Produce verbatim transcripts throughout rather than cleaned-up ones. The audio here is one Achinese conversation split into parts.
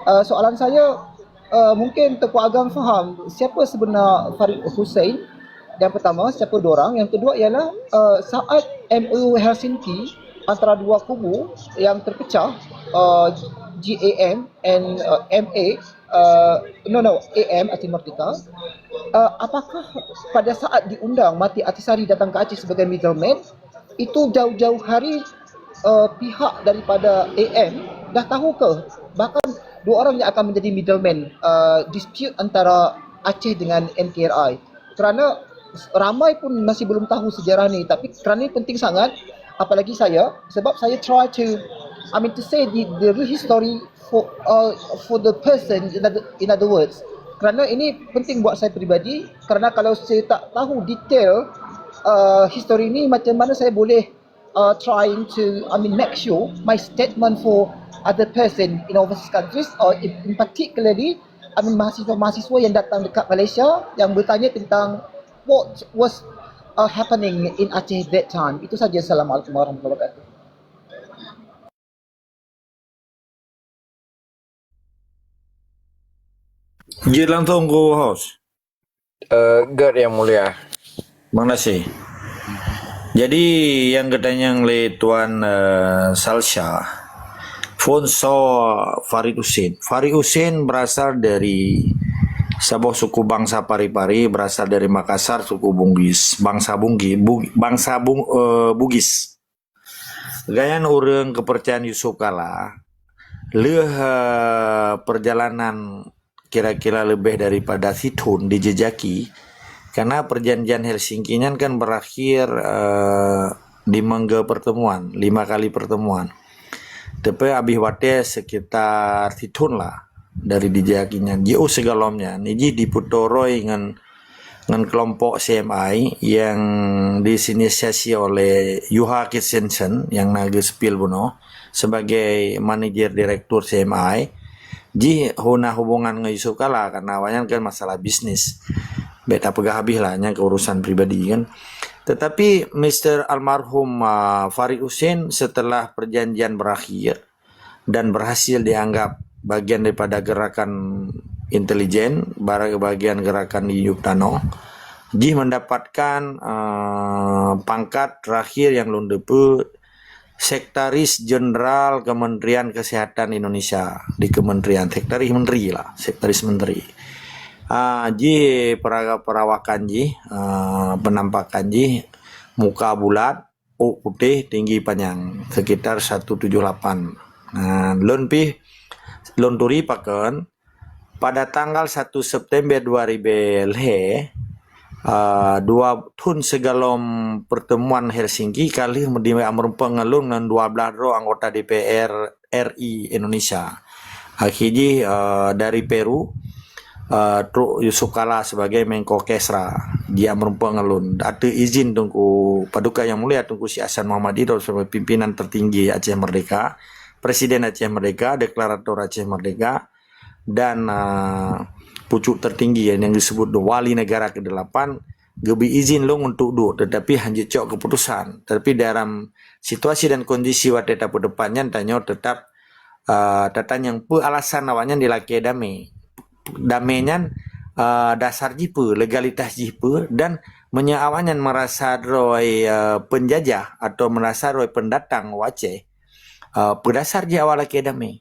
Uh, soalan saya, uh, mungkin Teungku Agam faham siapa sebenar Farid Hussein. Yang pertama, siapa dua orang. Yang kedua ialah uh, saat M O U Helsinki antara dua kubu yang terpecah, uh, G A M and uh, M A, uh, no no, A M Aceh Merdeka. Uh, apakah pada saat diundang Mati Atisari datang ke Aceh sebagai middleman, itu jauh-jauh hari uh, pihak daripada A M dah tahu ke? Bahkan dua orang yang akan menjadi middleman uh, dispute antara Aceh dengan N K R I. Kerana ramai pun masih belum tahu sejarah ni, tapi kerana ini penting sangat, apalagi saya, sebab saya try to, I mean to say the, the real history for uh, for the person, in other, in other words. Kerana ini penting buat saya peribadi, kerana kalau saya tak tahu detail uh, history ni, macam mana saya boleh uh, trying to, I mean, make sure my statement for other person in overseas countries, or in, in particularly, I mean, mahasiswa-mahasiswa yang datang dekat Malaysia yang bertanya tentang what was uh, happening in Aceh that time. Itu saja. Assalamualaikum warahmatullahi wabarakatuh. Jeuet langsung ku host. Uh, Gerd yang mulia. Terima kasih. Jadi yang geutanyong lé Tuan uh, Salsha, phôn soe Farid Hussein. Farid Hussein berasal dari saboh suku bangsa Pari-Pari, berasal dari Makassar, suku Bunggis, bangsa Bunggi, Bu, bangsa Bung, uh, Bugis. Gayan ureuëng keupeurcayaan Yusuf Kala, lheueh uh, perjalanan kira-kira lebih daripada sithon dijejaki, karena perjanjian Helsinki nyan kan berakhir uh, di mengga pertemuan, lima kali pertemuan. Tapi habis watée sekitar sithon lah dari dijejaki nyan. Jiôh sigohlom nyan, ijih diputoroi ngon ngon kelompok C M I yang diinisiasi oleh Juha Christensen yang na geusipil bunoe sebagai manajer direktur C M I, jih huna hubungan ngon Yusuf Kala karena awaknyan kan masalah bisnis. Bek tapeugah habis lah, nyan keurusan pribadi kan. Tetapi Mister almarhum uh, Farid Hussein setelah perjanjian berakhir, dan berhasil dianggap bagian daripada gerakan intelijen, bagian gerakan di Yup Tanoh, jih mendapatkan uh, pangkat terakhir yang lôn teupeu Sekretaris Jenderal Kementerian Kesehatan Indonesia di Kementerian Sekretaris Menteri lah, Sekretaris Menteri. Uh, jih perawakan jih, uh, penampakan jih, muka bulat, ôk putéh tinggi panyang sekitar satu tujuh lapan. Nah, lôn pih lôn turi pakon pada tanggal satu September dua ribu lhée, uh, dua thon sigohlom pertemuan Helsinki ka lheueh di meurumpok ngon lôn ngon dua belas droe anggota D P R R I Indonesia. Akhé jih uh, dari Peru uh, trok Yusuf Kala sebagai Menko Kesra di meurumpok ngon lôn. Ateueh izin Teungku Paduka Yang Mulia Teungku Syekh Hasan Muhammad Idol sebagai pimpinan tertinggi Aceh Merdeka, Presiden Aceh Merdeka, Deklarator Aceh Merdeka, dan uh, pucuk tertinggi yang disebut Wali Negara kedelapan, geubri izin lôn untuk duek, tetapi hana cok keputusan. Tetapi dalam situasi dan kondisi watée tapeudepan nyan, tanyoe tetap uh, tatanyong peue alasan awaknyan dilakée damé. Damé nyan uh, dasar jih peue, legalitas jih peue, dan meunyoe awaknyan merasa droe uh, penjajah atau merasa droe pendatang u Aceh, uh, peue dasar jih awak lakée damé.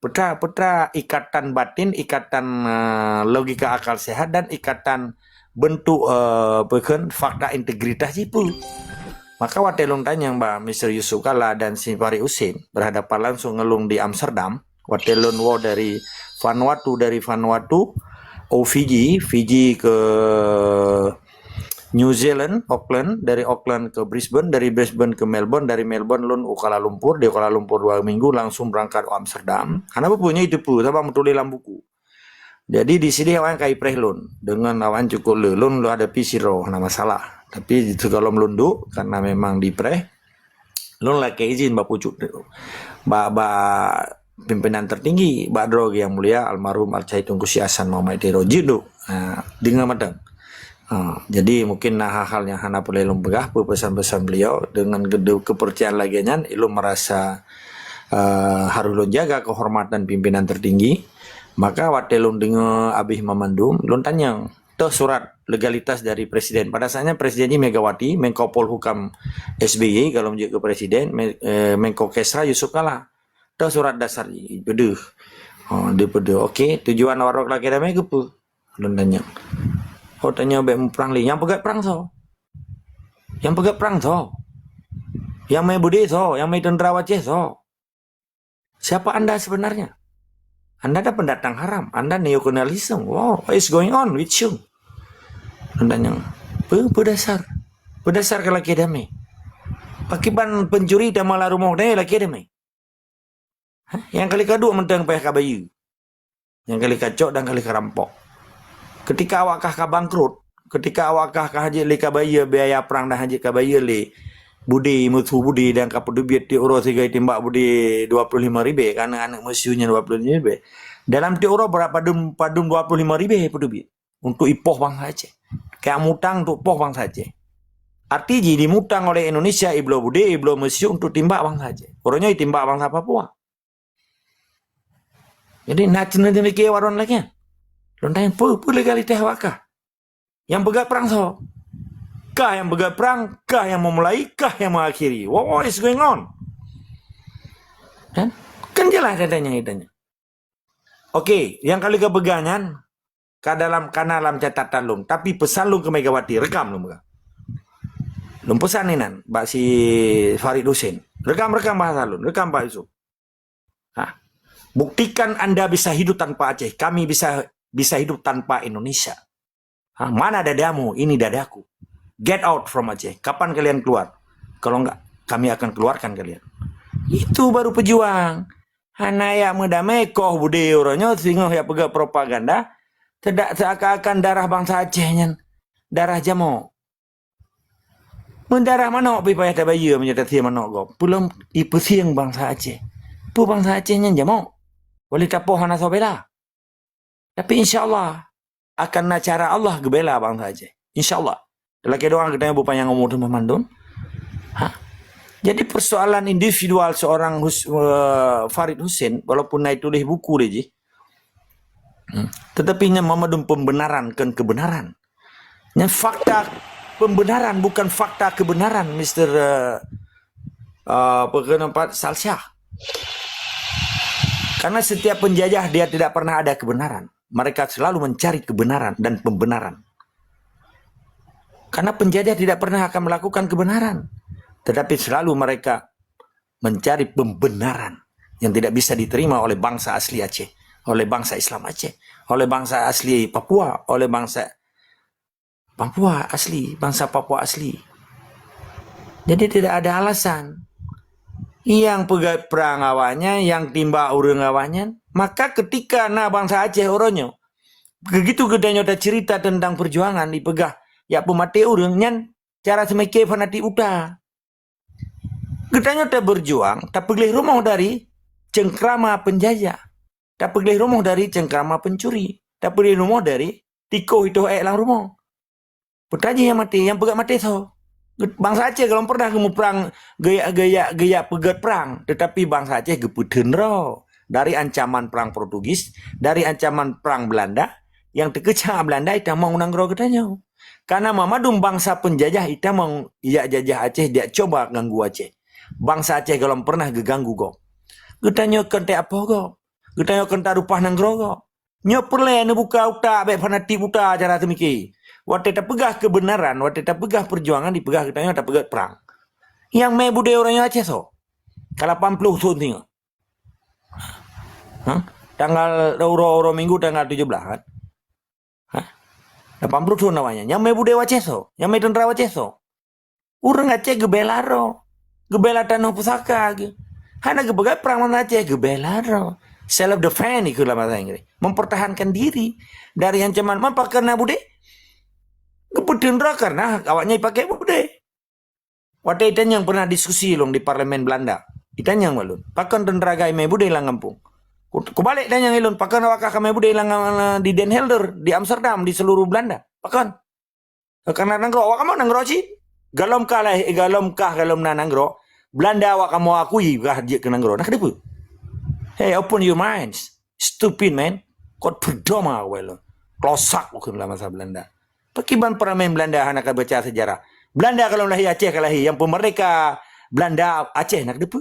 Peue teuma, peue teuma ikatan batin, ikatan uh, logika akal sehat dan ikatan bentuk uh, peue kheun fakta integritas jih peue. Maka watée lôn tanyong bak Mister Yusuf Kala dan si Farid Hussein berhadapan langsung ngon lôn di Amsterdam, watée lôn woe dari Vanuatu, dari Vanuatu u Fiji, Fiji ke New Zealand, Auckland, dari Auckland ke Brisbane, dari Brisbane ke Melbourne, dari Melbourne lôn u Kuala Lumpur, di Kuala Lumpur dua minggu langsung berangkat u Amsterdam. Hana peue-peue, nyan itu peue, sabab meutuléh lam buku. Jadi di sini awaknyan ka ipreh lôn. Dengan awaknyan cukup le, lôn lôn hadapi sidroe, hana masalah. Tapi sigohlom lôn duek, karena memang dipreh, lôn lakée izin bak pucuk, bak, bak pimpinan tertinggi, bak droe yang mulia almarhum Al-Syed Teungku Syekh Hasan Muhammad Tiro jeuet duek. Ha, deungoe mantong. Ha, jadi mungkin na hal-hal yang hana peureulée lôn peugah, peue pesan-pesan beliau, dengan kepercayaan lagée nyan, ilôn merasa uh, harus lôn jaga kehormatan pimpinan tertinggi. Maka watée lôn deungoe abéh mamandum, lôn tanyong, toh surat legalitas dari presiden. Pada saatnya presiden jih Megawati, Menko Polhukam S B Y, kalau meujeuet keu presiden, Me- eh, Menko Kesra Yusuf Kala. Toh surat dasar jih, peudeuh. Oh, dia peudeuh. Okey, tujuan awak rot lakée damé keupeue? Lôn tanyong. Oh, tanyong bék muprang lé. Nyang peugét prang soe? Nyang peugét prang soe? Nyang mé beudé soe? Nyang mé teuntara Aceh soe? Siapa anda sebenarnya? Anda dah pendatang haram. Anda neokolonialisme. Wow, what is going on with you? Lôn tanyong. Peue, peue dasar? Peue dasar keu lakée damé? Pakriban pencuri tamala rumoh damé lakée damé? Hah? Nyang kali kaduek mantong payah kabayeue. Nyang kali kacok dan kali karampok. Ketika awak kah ka bangkrut, ketika awak kah ka hajat lé kabayeue biaya prang dan hajat kabayeue lé beudé, musoh beudé dan kapeuteubiet tiep uroe sigoe timbak beudé dua puluh lima ribée, kan aneuk-aneuk meuseu nyan dua puluh lima ribée. Dalam tiep uroe beurapa padum, padum dua puluh lima ribée peuteubiet untuk ipoh bansa Aceh. Ka mutang untuk poh bansa Aceh. Arti jih dimutang oleh Indonesia ibloe beudé, ibloe meuseu untuk timbak bansa Aceh. Uroe nyoe itimbak bansa Papua. Jadi, na ceuneuk demikian waron lagée. Lôn tanyong, peue, peue legalitas awak kah? Nyang peugét prang soe? Kah nyang peugét prang, kah nyang memulai, kah nyang mengakhiri? What, what is going on? Kan? Kan jelas dia tanya, dia tanya. Okey, nyang kali kepeugah nyan, ka dalam, kana lam catatan lôn. Tapi pesan lôn keu Megawati, rekam lôn peugah. Lôn pesan inan, bak si Farid Hussein. Rekam, rekam bahasa lôn, rekam Pak Yusuf. Ha. Buktikan anda bisa hidup tanpa Aceh. Kami bisa bisa hidup tanpa Indonesia. Ha, mana dadamu? Ini dadaku. Get out from Aceh. Kapan kalian keluar? Kalau enggak, kami akan keluarkan kalian. Itu baru pejuang. Hana yak meudamé koh budé uroe nyoe singoh yak peugah propaganda. Tidak seakan-akan darah bangsa Aceh nyan darah jamok. Meudarah manok pih payah tabayeue meunyoe tasie manok gob. Peulom ipeusieng bansa Aceh. Peue bansa Aceh nyan jamok? Waleh tapoh hana soe bela. Tapi insya Allah akan na cara Allah geubela bansa Aceh. Insya Allah. Lakée doa geutanyoe beupanyang umu teuma mandum. Ha? Jadi persoalan individual seorang Hus, uh, Farid Hussein, walaupun na ituléh buku lé jih, hmm, tetapi nyan memadum pembenaran kon kebenaran. Nyan fakta pembenaran, bukan fakta kebenaran, Mister, uh, uh, apa ke nampak, Salsyah. Karena setiap penjajah dia tidak pernah ada kebenaran. Mereka selalu mencari kebenaran dan pembenaran. Karena penjajah tidak pernah akan melakukan kebenaran, tetapi selalu mereka mencari pembenaran yang tidak bisa diterima oleh bangsa asli Aceh, oleh bangsa Islam Aceh, oleh bangsa asli Papua, oleh bangsa Papua asli, bansa Papua asli. Jadi tidak ada alasan. Nyang peugét prang awaknyan, nyang timbak ureuëng awaknyan. Maka ketika na bansa Aceh uroe nyoe, begitu geutanyoe tacerita tentang perjuangan, ipeugah yak peumaté ureuëng nyan cara seumike fanatik buta. Geutanyoe tabeujuang, tapeugleh rumoh dari cengkrama penjajah. Tapeugleh rumoh dari cengkrama pencuri. Tapeugleh rumoh dari tikoh itoh ék lam rumoh. Peutajih nyang maté, nyang peugét maté soe? Bansa Aceh golom pernah geumuprang, geuyak, geuyak, geuyak peugét prang, tetapi bansa Aceh geupeuteun droe dari ancaman perang Portugis, dari ancaman perang Belanda, nyang teukeucak Belanda itamong u nanggroe geutanyoe. Karena memadum bansa penjajah itamong ijak jajah Aceh, ijak cuba ganggu Aceh. Bansa Aceh golom pernah geuganggu gob. Geutanyoe kon teuapoh gob. Geutanyoe kon tarupah nanggroe gob. Nyoe peureulée neubuka utak bék fanatik buta cara teumike. Watée tapeugah kebenaran, watée tapeugah perjuangan, dipeugah geutanyoe tapeugét prang. Nyang mé budé uroe nyoe Aceh soe? Ka lapan ploh thon singoh. Ha? Tanggal uroe-uroe minggu tanggal tujoh blaih, kan? Ha? Lapan ploh thon awaknyan. Nyang mé budé Aceh soe? Nyang mé teuntara Aceh soe? Ureuëng Aceh geubela droe, geubela tanoh pusaka geuh. Hana geupeugah prang bansa Aceh, geubela droe. Self defense ikheun lam bahasa Inggris. Mempertahankan diri dari ancaman. Man pakon na budé? Geupeuteun droe karena awaknyan ipaké budé. Watée itanyong pernah diskusi lôn di parlemen Belanda. Itanyong bak lôn, pakon teuntara gai mé budé lam gampông? Ku, kubalek tanyong ilôn, pakon awak kah ka mé budé lam, di Den Helder, di Amsterdam, di seluruh Belanda? Pakon? Karena nanggroe, awak kamoe nanggroe cit. Golom kah lahé, golom kah golom na nanggroe, Belanda awak kamoe akui bah jeuet keu nanggroe. Nah, kenapa? Hey, open your minds. Stupid, man. Kot perdoma awai lo. Klosak bukan dalam masa Belanda. Pakiban pernah main Belanda hana ka baca sejarah. Belanda kalau lahir Aceh ka lahir. Yang pemerdeka Belanda Aceh nak depa.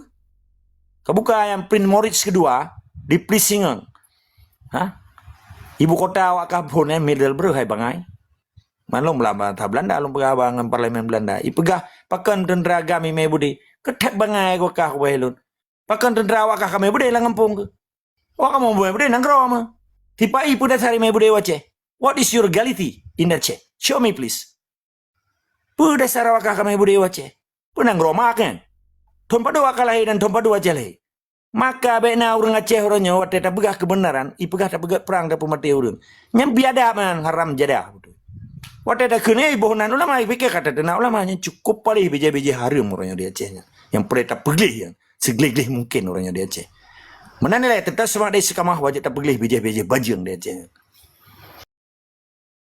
Kabuka yang Prince Moritz kedua di Vlissingen. Ha? Ibu kota awak ka phon eh, Middelburg hai bangai. Malum lah bangsa Belanda lom peugah ngon parlemen Belanda. Ipeugah pakon tentera agam imai bude. Ketek bangai gua kah weh lun. Pakon tentera awak kah kamai bude lam gampông ke? Awak kamoe bude nanggroe mah. Tipai peue dasar imai bude Aceh? What is your legality in Aceh? Show me please. Peue dasar awak kah kamai bude Aceh? Peue nanggroe mah kan? Thon padua ka lahé dan thon padua Aceh lahé. Maka bék na ureuëng Aceh uroe nyoe watée tapeugah keubeunaran, ipeugah tapeugah prang tapeumaté ureuëng. Nyan biadab nyan haram jadah. Watée takheun eh boh nan ulama, ipike kata teunak ulama nyan cukup paléh bijéh-bijéh hareuem uroe nyoe di Aceh nyan. Nyang peureulée tapeugleh nyan, sigleh-gleh mungken uroe nyoe di Aceh. Meunan nilai teutab seumah dari seukamah wajéb tapeugleh bijéh-bijéh bajeueng di Aceh nyan.